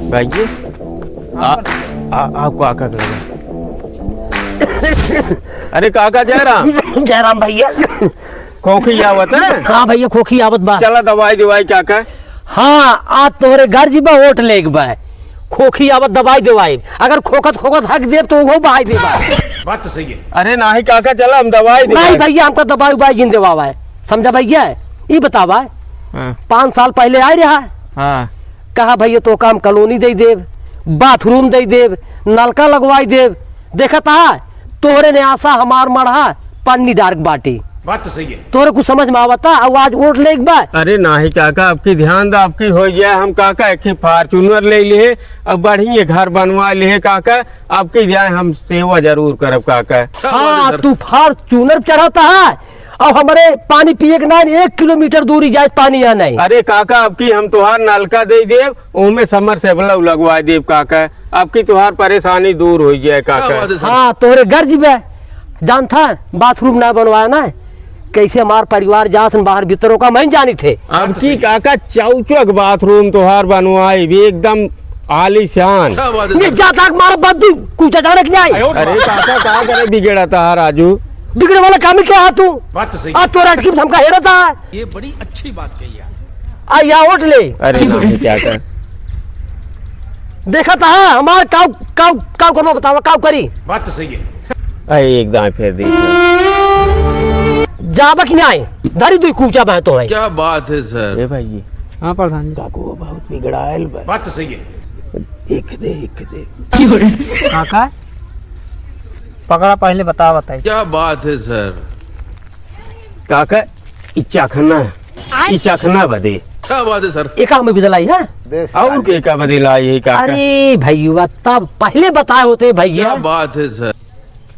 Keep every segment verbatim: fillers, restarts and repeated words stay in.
भाई जी, आ, आ, आ, काका के लगे। अरे काका जयराम। जयराम भैया। खोखी आवत है? हाँ भैया, खोखी आवत बा। चला दवाई दवाई काका। हाँ, आज तोहरे घर जी बा, वोट लेके बा। खोखी आवत दवाई दवाई। अगर खोखत खोखत हक देब तो उहो बहाई देबा। बात तो सही है। अरे नाही काका, चला हम दवाई नहीं दवाई। भैया, हमका दवाई उवाई जिन देवावा है। समझा भैया? ई बतावा, हाँ। पाँच साल पहले आए रहा। हाँ। कहा भैया तोहका हम कॉलोनी दे देब, बाथरूम दे देब, नलका लगवाई देब। देखत हा, तोहरे ने आशा हमार मढ़ा पानी डार्क बाटी। बात तो सही है। तोहरे कुछ समझ में आवता? अउ आज वोट लेके बा। अरे नाही काका, अबकी ध्यान दा, अबकी होइ जाए, हम काका एक ही Fortuner ले लिए, अब बढ़िया घर बनवा लिए काका, अबकी जाए हम सेवा जरूर करब काका। हाँ, तू Fortuner चढ़त हा, अब हमरे पानी पिए के नाहीं, एक किलोमीटर दूरी जाए पानी यहाँ नहीं। अरे काका, अबकी हम तोहार नलका दे देब, ओमे submersible लगवा देब काका, अबकी तोहार परेशानी दूर होइ जाए काका। हाँ, तोहरे घर जी बा, जानत हा, बाथरूम ना बनवाया ना, कैसे हमार परिवार जात बाहर भीतर ओका मैं जानी थे। अबकी काका चौचक बाथरूम तोहार बनवाई भी एकदम आलीशान। ये जा ताक मार बद्दू, कुछ अचानक नहीं आई। अरे काका, का करे बिगड़ा था राजू? बिगड़े वाला काम ही क्या है तू? बात तो सही। आ तोरा अटकी हमका हेरा था। ये बड़ी अच्छी बात कही यार। आ या वोट ले। अरे नाही काका। देखत हा, हमार काउ, काउ, काउ करबा बतावा, काउ करी? बात तो सही है। अरे एक दाएं फेर दी। जाबा कि नाहीं? धरी दुई कूचा बा तो है। क्या बात है सर। ए भाई जी। हाँ प्रधान जी। काकू बहुत बिगड़ायल बा। बात तो सही है। एक दे, एक दे। काका? पकड़ा पहले बता बताई। क्या बात है सर। काका, ई चखना, ई चखना बदे। क्या बात है सर। एका हमें बिदलाई है? अउर के का बदे लाई है काका? अरे भैया, तब पहले बताए होते भैया। क्या बात है सर।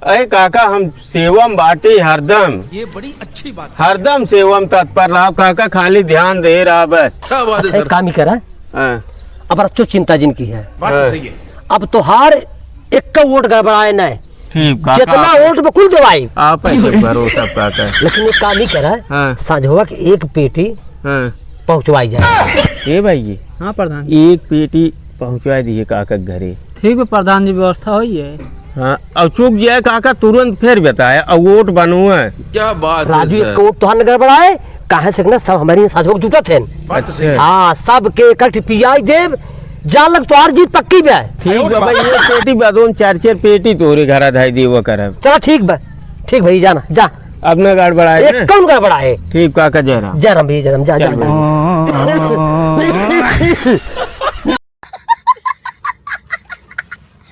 अरे काका, हम सेवम बाटे हरदम। ये बड़ी अच्छी बात है। हरदम सेवम तत्पर रहा काका, खाली ध्यान दे रहा बस। क्या बात है अच्छा, एक सर। काम ही करा। हाँ। अब रच्चो चिंता जिन की है। बात तो हाँ। सही है। अब तोहार एक का वोट गड़बड़ाए ना। ठीक, काका, जितना आप, वोट में कुल देवाई। आप ऐसे भरोसा काका। लेकिन एक काम ही करा, हाँ। साझवा के एक पेटी हाँ। पहुँचवाई जाए। ए भाई जी, हाँ प्रधान। एक पेटी पहुँचवाई दिए काका के घरे। ठीक बा प्रधान जी, व्यवस्था होई है। हाँ, अउर चूक जाए काका तुरंत फेर बताए, अउर वोट बनवाए। क्या बात है राजू, सर। एक वोट तोहार न गड़बड़ाए, काहे से कि ना सब हमरे साझवा के जुटत हैं। बात तो सही है। हाँ, सबके इकट्ठ पियाई देब, जान लग तोहार जीत पक्की बा। ठीक बा भाई, एक पेटी बा, दोन चार चार पेटी तोहरे घरा धाई देवा करब। चला ठीक बा, ठीक भाई, जाना, जा। अब ना गड़बड़ाए ना। एकदम गड़बड़ाए। ठीक काका, जय राम। जय राम भैया, जय राम, जा, जा, चल जा। भाई।